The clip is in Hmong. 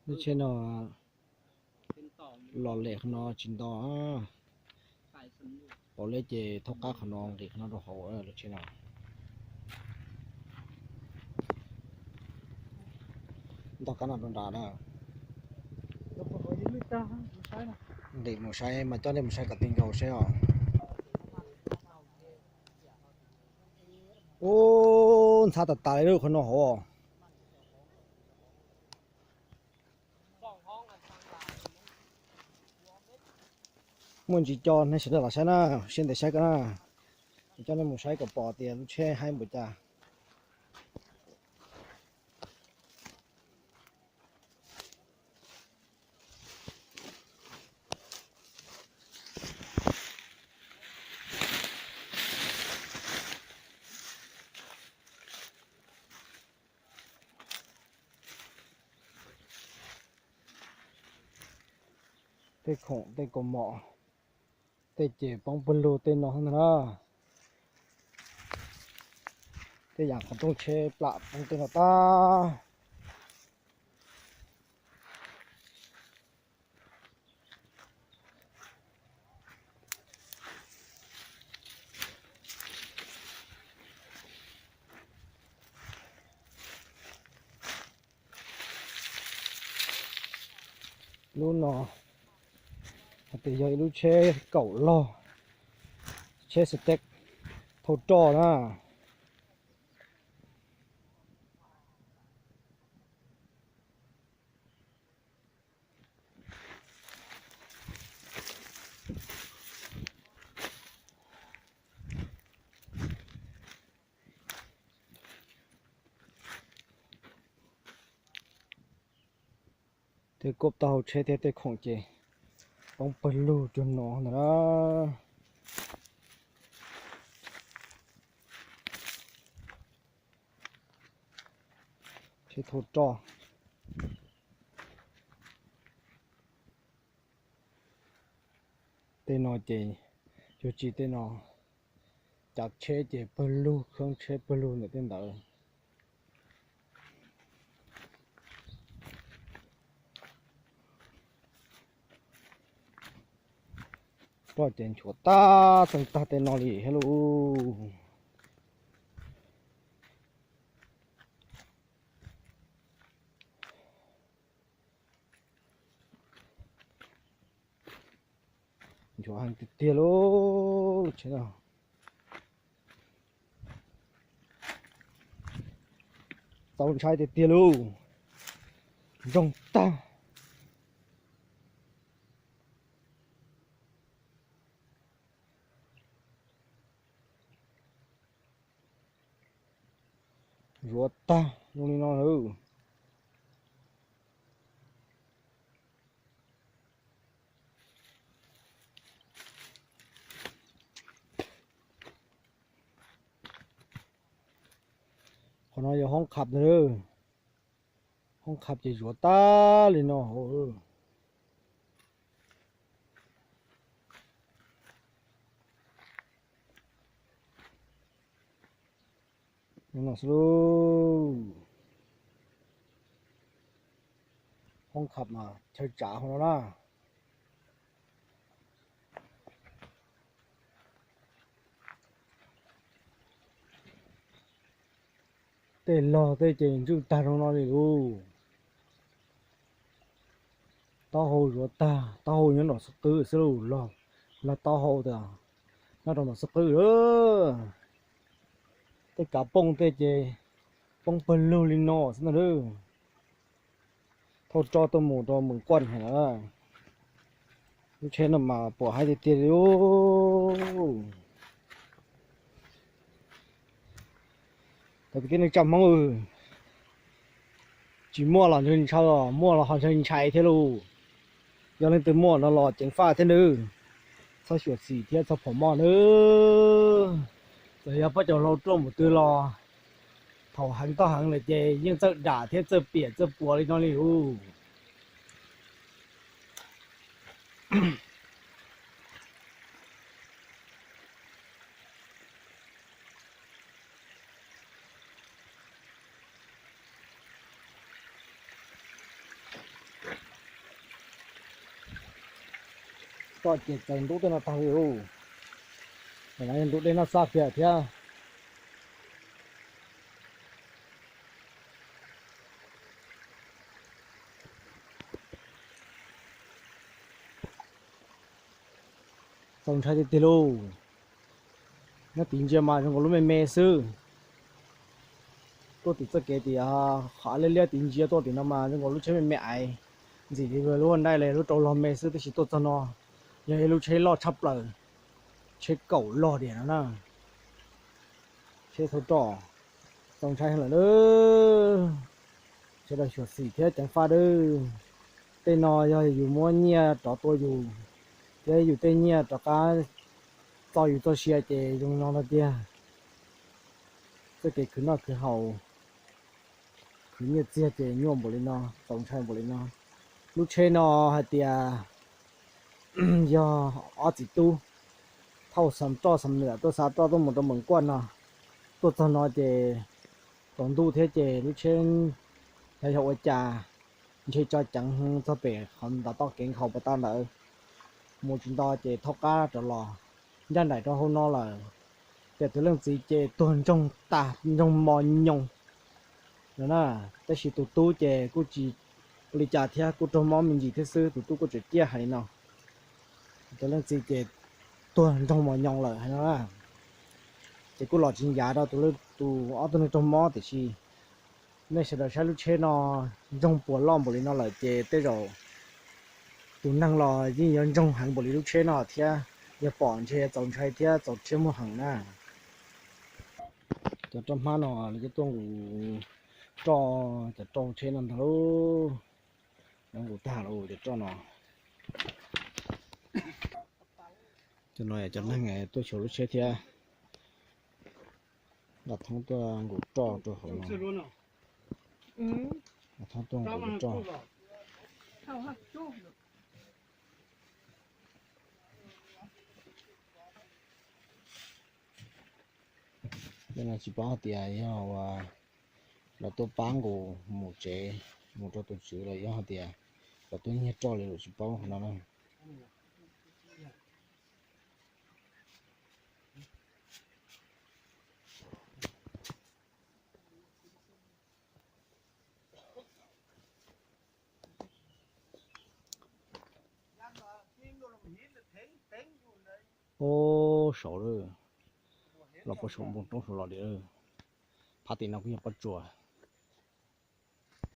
Lub tsheb no los lem qhov no tsis nto, pom leb ces thauj qab qhov no nqis qhov no rau hauv lub tsheb no. Ntog kab no rau nrad na. Nqis mus saib mas coj nej mus saib kom tij nkaus seb os. Ub, ntxhab tas tas li lub qhov no hauv. Muaj ntsis co nej sawv daws los saib na, siab ntev saib ko na. Coj nej mus saib kom pom tias lub tsheb haib npaum cas. Tej khoom tej kaus mom, tej ces poob pawg lug tej no ntag na. Tej yam qhov rooj tsheb plam poob tej no tag. Lub no hais tias yog ib lub tsheb kaum log, tsheb Stack thauj roj na. Tej koj taub hau tsheb thiab tej khoom ces poob pawg lug cuag no ntag na. Tsheb thauj roj. Tej no ces yog tsis tej no, cav tsheb ces pawg lug, khoob tsheb pawg lug ntawm tej ntawd. Roj ces nchuav tag txeeg tag tej no li thiab lauj. Nchuav heev tiag tiag lauj, lub tsheb no. Txaus ntshai tiag tiag lauj. Ntsoog tag. Zuav tag zoo li no lawm. Qhov no yog hoob kham ntag. Hoob kham ces zuav tag li no hauv. Hoob kham mas chaw tsav hauv no na. Tej log tej ces ntswj tag zoo no li lauj. Taub hau zuav tag, taub hau nyob nram xub qwb xwb lauj, log, log taub hau tas nyob rau nram xub qwb. Tej kav pooj tej ces poob pawg lug li no xwb ntag lauj. Thauj roj tuaj mus rau Mees Kuaj heev lawm. Lub tsheb no mas pom haib tiag tiag li. Tau kwv tij neej tsa Hmoob, tsis muaj los ntshe ntshaw, muaj los ho ntshe ntshai thiab lauj. Yog leej twg muaj no los ceev faj thiab nawb, txhob xyuam xim thiab txhob phom moj nawb. Txawm yog pob caus hlau ruaj mus twg los thaum heev toj heev lawm ces yeej txawj dam thiab txawj piam txawj puas li no li lauj. Ces txaus ntub tej no tag li lauj. Ntawm no yog ntub dej noj xab kiag thiab. Txaus ntshai tiag tiag lauj. Nyob tid ntsia mas zoo nkaus lub me me xwb. Tuaj tim txoj kev tim qhov liab liab tid ntsia tuaj tim no mas zoo nkaus lub tsheb me me aiv ntxim li lub ua nraij los lub rau log me xwb, tab sis tuaj txog no yog ib lub tsheb loj tshaj plaws, tsheb kaum log diam no na. Tsheb thauj roj, txaus ntshai lawm lauj. Sawv daws xyuam xim thiab ceev faj nawb. Tej no yog yus muab nyiaj rov tua yus thiab yus tej nyiaj rov qab txo yus txoj sia ces zoo no no tiag. Txoj kev khwv noj khwv haus, khwv nyiaj txiag ces nyuaj npaum li no, txaus ntshai npaum li no. Lub tsheb no hais tias yog ob txiv tub thauj xa roj xa nwam tuaj xa roj tuaj mus rau Meem Kuaj no, tuaj txog no ces tsaus ntuj thiab ces lub tsheb xyov yog ua cas ntshe tso ceev txog pem qhov ntawd toj kev nkhaus puas tau ntawd, mus tsis nto ces thaub qab rov los ncaj nraim rau hauv no lawm. Ces tus leej txiv ces tuag ntsoog tas ntsoog mos nyoos no na, tab sis tus tub ces kuj tsis ua li cas thiab, kuj raug mob me ntsis thiab xwb, tus tub kuj tseem ciaj hais li no. Tus leej txiv ces tuag ntsoog mos nyoos lawm hais no na. Ces kuj los tsis yav rau tus, tus ob tug neeg raug mob, tiam sis nej sawv daws saib lub tsheb no ntsoog puas loj npaum li no lawm ces tej zaum tus neeg los yeej yuav ntsoog heev npaum li lub tsheb no thiab. Yog pom ntshe txaus ntshai thiab txaus rhiab muag heev na. Cov roj hmab no lawv coj tuaj nqus roj, cov roj tsheb no ntag lauj. Lawv nqus tag lawm cov roj no. Cov no yog cov neeg tuaj xyuas lub tsheb thiab. Nqa thoob tuaj nqus roj rau hauv no. Nqa thoob tuaj nqus roj. Tej no tsis paub hais tias yog lawv tuaj pab nqus mus tsev, mus rau tus tswv los yog hais tias lawv tuaj nyiag roj li los tsis paub no na. Ub, saud lawm, los puag saum npoo roob saud los li. Phab tim no kuj yog pob tsuas.